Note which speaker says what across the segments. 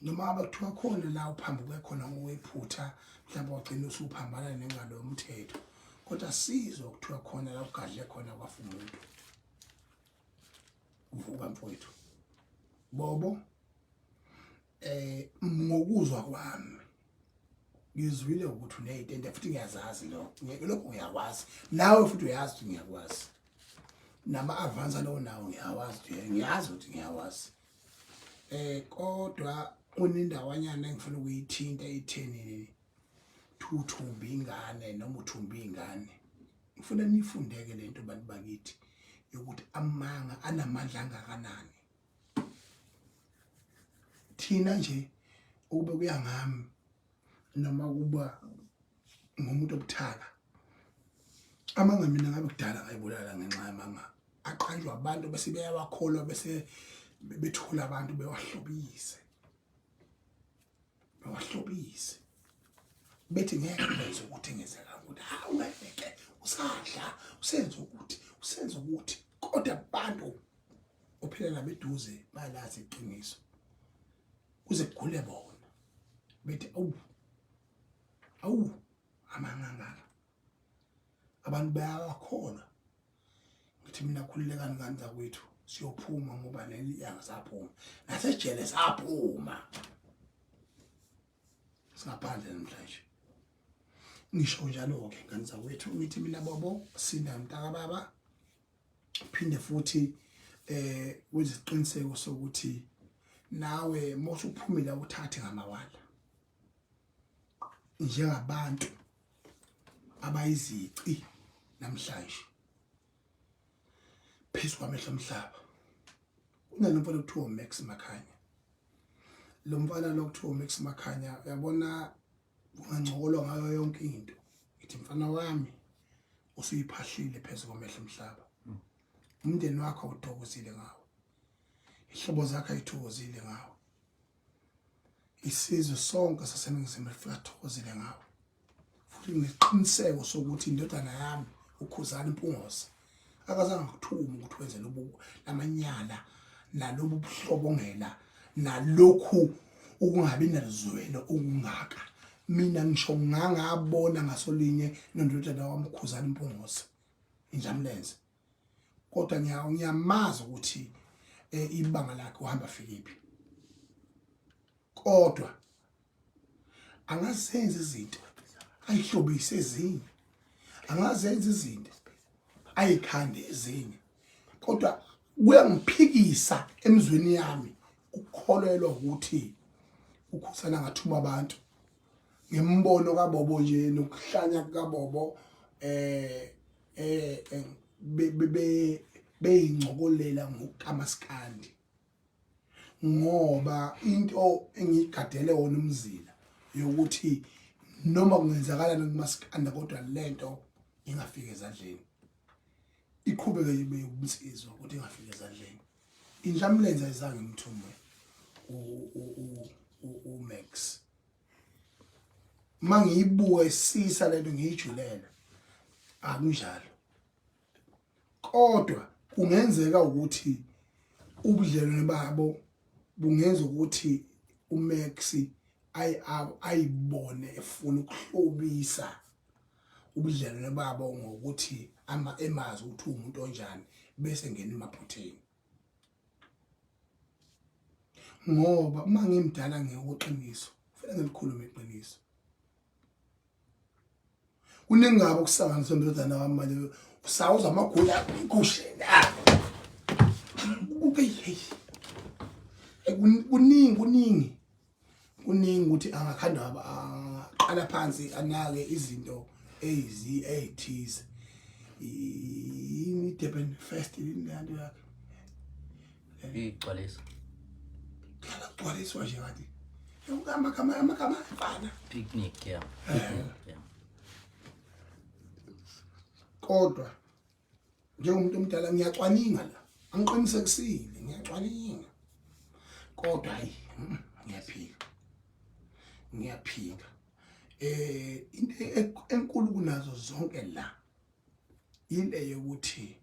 Speaker 1: Noma ngabe kuthiwa khona la uphambuke khona ngokwephutha, mhlawumbe wagcina usuphambana nengalo yomthetho, kodwa sizwa kuthiwa khona la ugadle khona kwafa umuntu. Vuka mfowethu Bobo. Ngokuzwa kwami ngizwile ukuthi uney'tende futhi ngiyazazi lokho, lokho ngiyakwazi, nawe futhi uyazi ukuthi ngiyakwazi, nama-avansa lowo nawo ngiyawazi, ngiyazi ukuthi ngiyawazi. Kodwa kunendawanyana engifuna ukuyithinta ethenini thuthumba ingane noma uthumba ingane. Ngifuna nifundeke lento bantu bakithi yokuthi amanga anamandla angakanani. Thina nje ukube kuya ngami noma kuba ngumuntu obuthaka, amanga mina ngabe kudala ngayibulala ngenxa yamanga aqanjwa abantu bese beyawakholwa, bese bethula abantu bewahlobise, bewahlobise bethi ngeke benze ukuthi ngenzeka ukuthi hawu ngeke usadla usenze ukuthi usenze ukuthi, kodwa abantu ophila nabo eduze bayalazi iqiniso kuze kugule bona bethi awu awu amangangaka abantu bayawakholwa. Ngithi mina khululekani ngane zakwethu, siyophuma ngoba leli yanga saphuma nasejele saphuma, singaphandle namhlanje. Ngisho njalo-ke ngane zakwethu, ngithi mina Bobo sinda mntakababa, phinde futhi wenze isiqiniseko sokuthi nawe mawusuphumile uthathe ngamawala njengabantu abayizici namhlanje phezu kwamehlo omhlaba. Kunalomfana okuthiwa uMax Makhanya, lo mfana lo kuthiwa uMax Makhanya, uyabona kungancokolwa ngayo yonke into. Ngithi mfana wami usuyiphahlile phezu kwamehlo omhlaba, umndeni wakho awuthokozile ngawe, ihlobo zakho ayithokozile ngawe, isizwe sonke saseNingizimu Afrika thokozile ngawe, futhi ngineqiniseko sokuthi indodana yami uKhuzani Mpungose akazange akuthume ukuthi wenze lobu lamanyala nalobu buhlobongela nalokhu ukungabi naluzwelo okungaka. Mina ngisho ngangabona ngasolinye nondodana wami uKhuzani Mpungose injamlenze, kodwa ngiyamazi ukuthi ibanga lakhe uhamba fikiphi, kodwa angazenza izinto ayihlobise ezinye, angazenza izinto ayikhande ezinye, kodwa kuyangiphikisa emzweni yami ukukholelwa ukuthi uKhuzani angathuma abantu ngembono kaBobo nje nokuhlanya kukaBobo beyincokolela ngokamaskandi, ngoba into engiyigadele wona umzila yokuthi noma kungenzakalani kumaskanda kodwa lento ingafika ezandleni, iqhubeke ibe ubunsizwa ukuthi ingafika ezandleni. Inhlamlenze ayizange imthume uMax. Mangiyibuka isisa lento ngiyijulela, akunjalo, kodwa kungenzeka ukuthi ubudlelwane babo bungenza ukuthi uMax ayibone efuna ukuhlobisa ubudlelwane babo ngokuthi ama emazi ukuthi uwumuntu onjani, bese ngena emaphutheni. Ngoba uma ngimdala ngiyokweqiniso, kufanele ngilikhulume iqiniso. Kuningi kabi okusanganiswa ndodana wami manje, usawuza amagula igusheni. Hey, kuningi kuningi kuningi ukuthi angakhanda aqala phansi anake izinto eyizi eyithize. Yini Durban Fest, yini le nto yakhe?
Speaker 2: Igcwalisa.
Speaker 1: Hlala kugcwaliswa nje kanti. Amagama amagama afana.
Speaker 2: Picnic, yeah. Picnic, yeah.
Speaker 1: Kodwa njengomuntu omdala ngiyacwaninga la, angiqinisekisile, ngiyacwaninga, kodwa hayi, ngiyaphika, ngiyaphika. Into enkulu kunazo zonke la ile yokuthi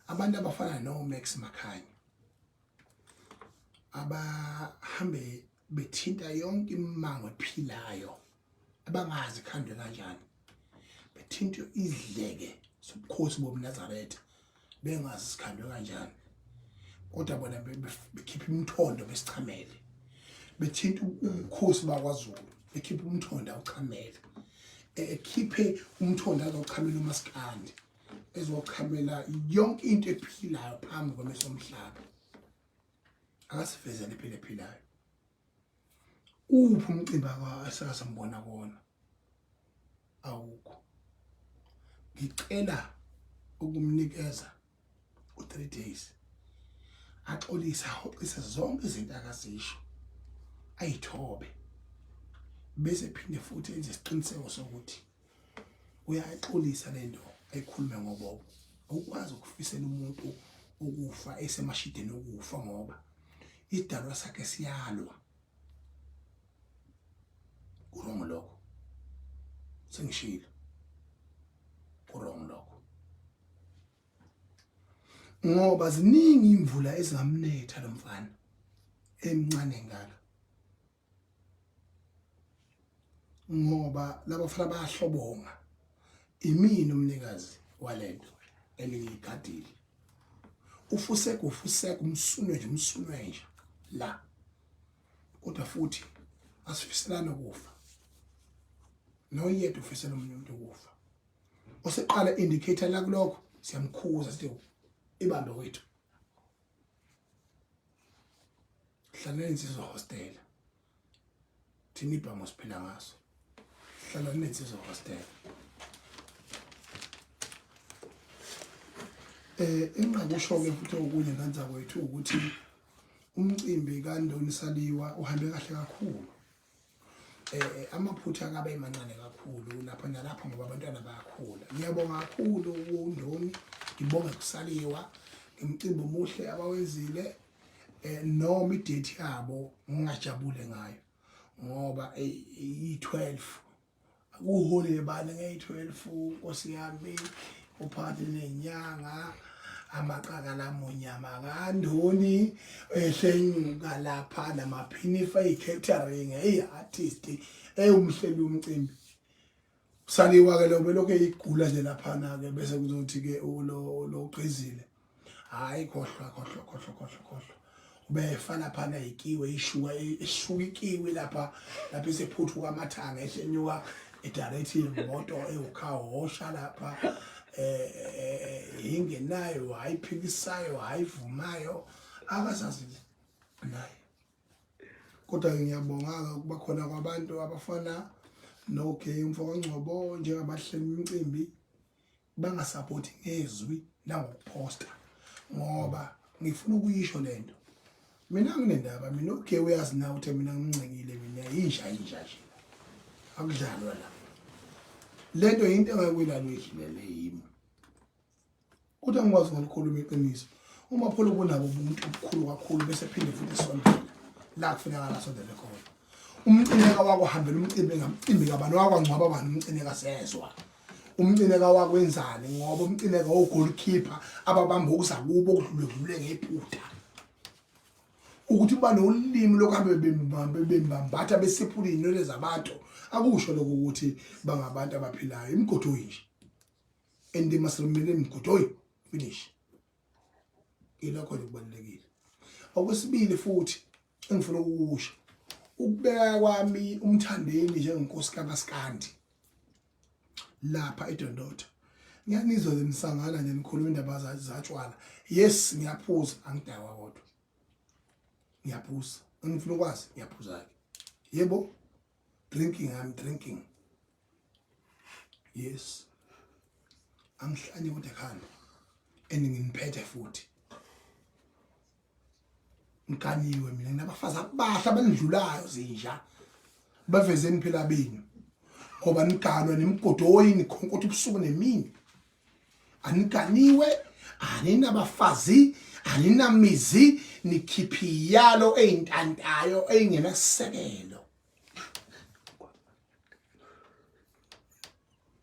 Speaker 1: abantu abafana no Max Makhanya abahambe Bethinta yonke imimango ephilayo abangazi khandwe kanjani. Bethinta izidleke sobukhosi bobuNazaretha bengazi sikhandwe kanjani. Kodwa bona bekhipha imthondo besichamele. Bethinta ubukhosi bakwaZulu bekhipha umthondo awuchamele. Ekhiphe umthondo azochamela umaskandi. Ezochamela yonke into ephilayo phambi kwamehlo omhlaba. Akasivezele impilo ephilayo. Uphi umcimbi asakasimbona kona? Awukho. Ngicela ukumnikeza u-3 days axolise ahoxise zonke izinto akazisho ayithobe bese phinde futhi enze isiqiniseko sokuthi uyaxolisa lento ayikhulume ngobobo. Awukwazi ukufisela umuntu ukufa esemashideni okufa ngoba isidalwa sakhe siyalwa. Kurongo lokho, sengishilo, kurongo lokho ngoba ziningi imvula ezingamnetha lo mfana emncane ngaka, ngoba labafana bayahlobonga. Imina umnikazi walento elingiyigadile. Ufuseke ufuseke umsunwe nje umsunwe nje la, kodwa futhi asifiselani ukufa, noyedwa ufisela omunye umuntu ukufa. Oseqala indicator la kulokho siyamkhuza sithi ibambe wethu, hlala nensizwa hostel, thina ibhamu siphila ngaso, hlala nensizwa hostel. Engingakusho-ke futhi okunye nganza kwethu ukuthi umcimbi kaNdoni Saliwa uhambe kahle kakhulu. Amaphutha akabe emancane kakhulu lapha nalapha ngoba abantwana bayakhula. Ngiyabonga kakhulu uNdoni, ngibonge kusaliwa ngomcimbi omuhle abawenzile, noma idate yabo ngingajabule ngayo ngoba i-12 akuhole bani ngeyi-12 nkosi yami uphakathi nenyanga amaqaka lamunyama kaNdoni ehlenyuka lapha namaphinifa i-catering eyi-artist ewumhleli womcimbi Saliwa-ke lo belokhu eyigula nje laphana-ke bese kuzothi-ke lo lo ugqizile hhayi khohlwa khohlwa khohlwa khohlwa khohlwa ubefa laphana ikiwe ishuka eshuka ikiwi lapha lapha isephuthuka amathanga ehlenyuka edirect imoto ewukhahosha lapha eh ingenayo hayiphikisayo hayivumayo akazazi naye. Kodwa ke ngiyabonga-ke ukuba khona kwabantu abafana noGay umfo kaNgcobo njengabahleli imicimbi bangasaphothi ngezwi nangokuphosta, ngoba ngifuna ukuyisho lento. Mina nginendaba, mina uGay uyazi na ukuthi mina ngimncengile, mina inja inja nje akudlalwa la. Lento yinto engeke uyidlulele yimi. Kodwa ngikwazi ngalikhuluma iqiniso. UMapholo kunabo ubuntu obukhulu kakhulu bese phinde futhi esondela la kufuneka asondele khona. Umcineka wakuhambela umcimbi ngamcimbi kabani wakwangcwaba bani umcineka sezwa. Umcineka wakwenzani ngoba umcineka ogoalkeeper ababamba okuza kubo okudlule dlule ngephutha. Ukuthi banolimi lokuhambe bembambe bembambatha besephula izinwele zabantu akusho lokho ukuthi bangabantu abaphilayo imigodoyi nje. And they must remain emgodoyi finish. Ilokho nje kubalulekile. Okwesibili futhi engifuna ukukusho, ukubeka kwami uMthandeni njengenkosi kaMaskandi lapha eDondotha. Ngiyanizwa nje nisangana nje nikhuluma indaba zatshwala. Yes, ngiyaphuza, angidakwa kodwa. Ngiyaphuza. Ngifuna ukwazi, ngiyaphuza ke. Yebo, drinking, I'm drinking. Yes. Angihlanye kodwa ekhanda. And nginiphethe futhi. Ngiganiwe mina nginabafazi abahle abanidlulayo zinja. Bavezeni phela benu. Ngoba niganwa nemigodoyi nikhonkotha ubusuku nemini. Aniganiwe, aninabafazi, aninamizi, nikhipha iyalo eyintantayo eyingenasekelo.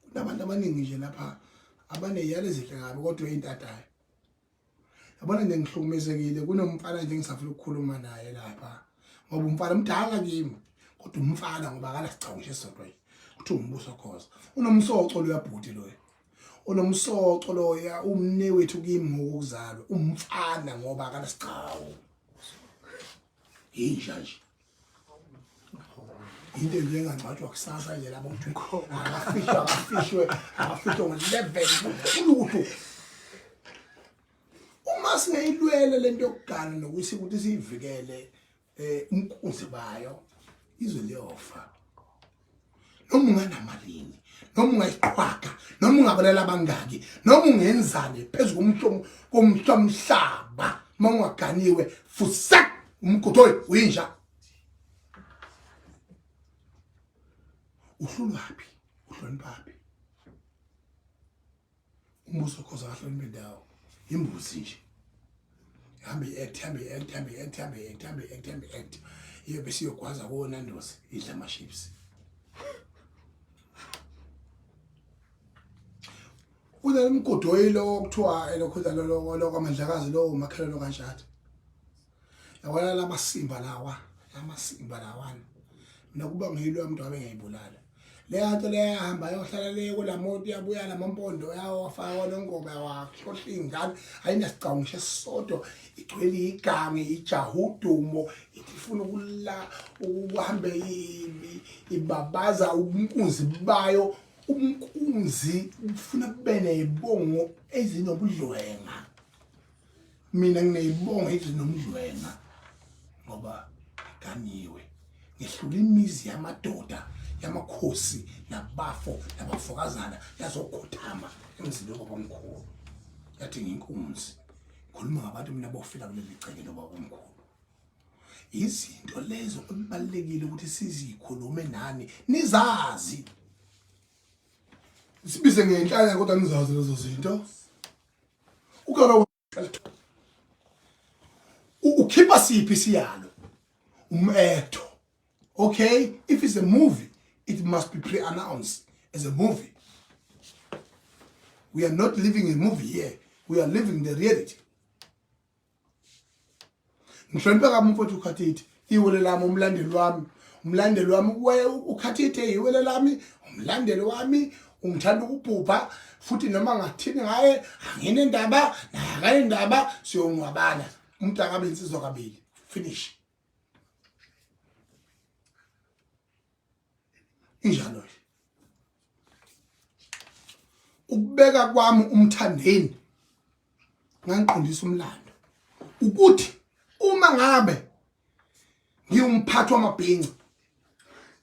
Speaker 1: Kunabantu abaningi nje lapha abaneyalo ezinhle kabi kodwa eyintantayo. Yabona nje ngihlukumezekile, kunomfana nje engisafuna ukukhuluma naye lapha. Ngoba umfana mdala kimi. Kodwa umfana ngoba akala sigcawu nje sodwa nje. Kuthiwa umbuso khoza. Unomsoco lo yabhuti loyo. Unomsoco loya umne wethu kimi ngokuzalwa. Umfana ngoba akala sigcawu. Yinja nje. Into nje engangcwatshwa kusasa nje lapho kuthiwa akafihlwe akafihlwe akafihlwe ngo-11 ulutho. Uma singayilwele lento yokugana nokuthi ukuthi siyivikele eh umkunzi bayo izwe liyofa. Noma unganamalini, noma ungayiqhwaga, noma ungabalala abangaki, noma ungenzani phezu komhlomo komhlaba uma ungaganiwe fusak umgodoyi uyinja. Uhlulwaphi? Uhloniphaphi? Umbuso khoza kahloniphe indawo. Imbuzi nje. Hambe i-act, hambe i-act, hambe i-act, hambe i-act, hambe i-act, hambe i-act. Iyobe siyogwaza kona ndosi idla ama-chips. Kunemgodoyi lo okuthiwa elokhuza lo lo kwaMandlakazi lo umakhelwane kanjalo. Yabona lamasimba lawa, lamasimba lawana. Mina kuba ngiyilwa umuntu wabe ngiyayibulala. Leya nto leya yahamba yohlala le kula moto yabuya lamampondo yawo wafaka nongoma wahlohla iy'ngane ayinasigcawu ngisho esisodwa igcwele igange ijahudumo ithi ifuna ukula ukuhambe ibabaza ubunkunzi bayo ubunkunzi bufuna kube ney'bongo ezinobudlwenga. Mina ngineyibongo ezinomdlwenga ngoba ngiganiwe ngehlula imizi yamadoda yamakhosi nabafo nabafokazana yazokhothama emzini wobabamkhulu yathi nginkunzi ngikhuluma ngabantu mina bofika kuleli gceke lobabamkhulu izinto lezo okubalekile ukuthi sizikhulume nani nizazi sibize ngenhlanya kodwa nizazi lezo zinto Ukona ukhipha siphi isiyalo umetho okay if it's a movie it must be pre-announced as a movie we are not living a movie here we are living the reality ngihloniphe kabi umfowethu ukhathithi iwele lami umlandeli wami umlandeli wami ukhathithi iwele lami umlandeli wami ungithanda ukubhubha futhi noma ngathini ngaye anginendaba naye akanendaba siyongcwabana umuntu akabe insizwa kabili finish injalo nje ukubeka kwami umthandeni ngangiqondisa umlando ukuthi uma ngabe ngiwumphathi wamabhinca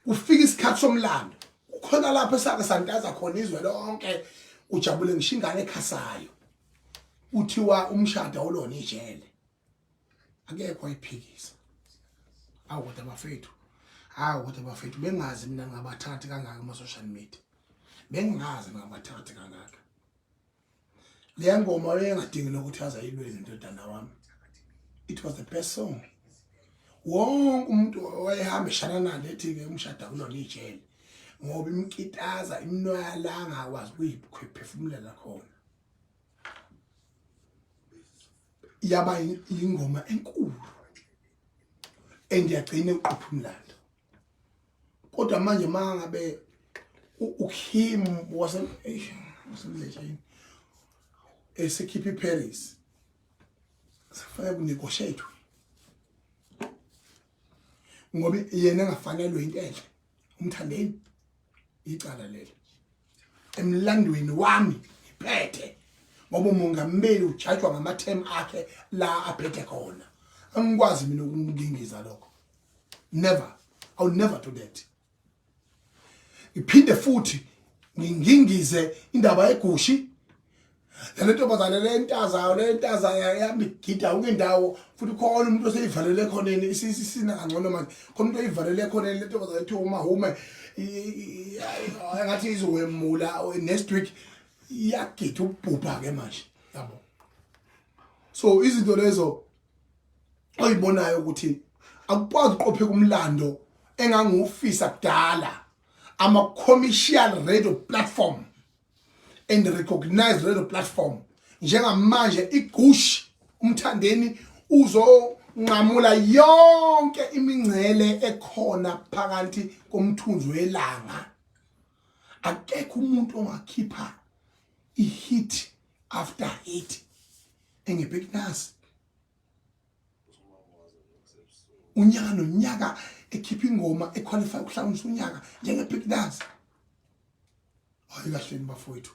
Speaker 1: kufika isikhathi somlando kukhona lapho esake santaza khona izwe lonke ujabule ngisho ingane ekhasayo kuthiwa umshado awulona ijele akekho ayiphikisa awu kodwa bafethu hawu kodwa bafethu bengazi mina ngabathathi kangaka kuma-social media bengingazi ngabathathi kangaka leya ngoma wayengadingi nokuthi aze ayilwele indodana wami it was the best song wonke umuntu wayehamba eshana nale ethi-ke umshada kulona ijele ngoba imkitaza imnwaya la angakwazi ukuyiphefumulela khona yaba ingoma enkulu endiyagcina uqopha umlando kodwa manje mangabe uKim wase wasemdletsheni esekhipha iParis sekufanele kunegotiate ngoba yena engafanelwe into enhle umthandeni icala lelo emlandweni wami ngiphethe ngoba umongameli ujajwa ngama-term akhe la aphethe khona angikwazi mina ukumngingiza lokho never i will never do that ngiphinde futhi ngingingize indaba yegushi le ntombazane le ntazayo le ntazayo yami igida yonke indawo futhi khona umuntu oseyivalele ekhoneni isisina kangcono manje khona umuntu oyivalele ekhoneni le ntombazane ethiwa umahume engathi izowemula next week iyagida ukubhubha ke manje yabo so izinto lezo oyibonayo ukuthi akukwazi uqopheka umlando engangiwufisa kudala ama commercial radio platform and recognized radio platform njengamanje igush umthandeni uzo Nqamula yonke imingcele ekhona phakathi komthunzi welanga. Akekho umuntu ongakhipha i-hit after hit engebhekinazi. Unyaka nonyaka ekhipha ingoma equalify ukuhlanganisa unyaka njenge-big dance. Hayi kahleni bafowethu.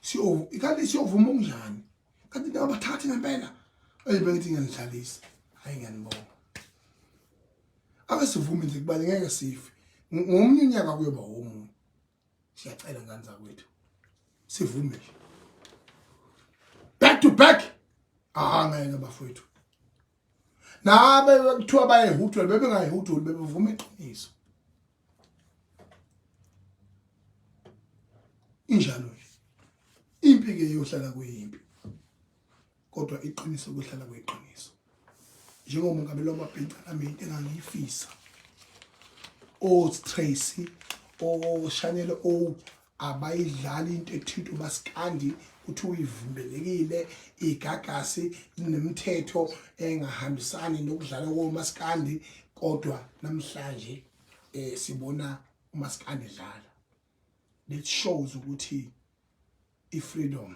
Speaker 1: Siyo ikanti siyovuma okunjani? Kanti ningabathathi ngempela. Ayi bengithi ngiyanidlalisa. Hayi ngiyanibonga. Ake sivume nje kubani ngeke sife. Ngomunye unyaka kuyoba womunye. Siyacela ngane zakwethu. Sivume nje. Back to back. Ah ngeke bafowethu. Nabe kuthiwa bayehudula bebengayihuduli bebevuma iqiniso. Injalo nje. Impi ke iyohlala kuyimpi. Kodwa iqiniso kuhlala kuyiqiniso. Njengomongameli wamabhinca nami into engangiyifisa. O Tracy, o Chanel O abayidlali into ethinta umaskandi uthi uyivumelekile igagasi linemithetho engahambisani nokudlala komaskandi kodwa namhlanje eh sibona umaskandi edlala. That shows ukuthi i-freedom.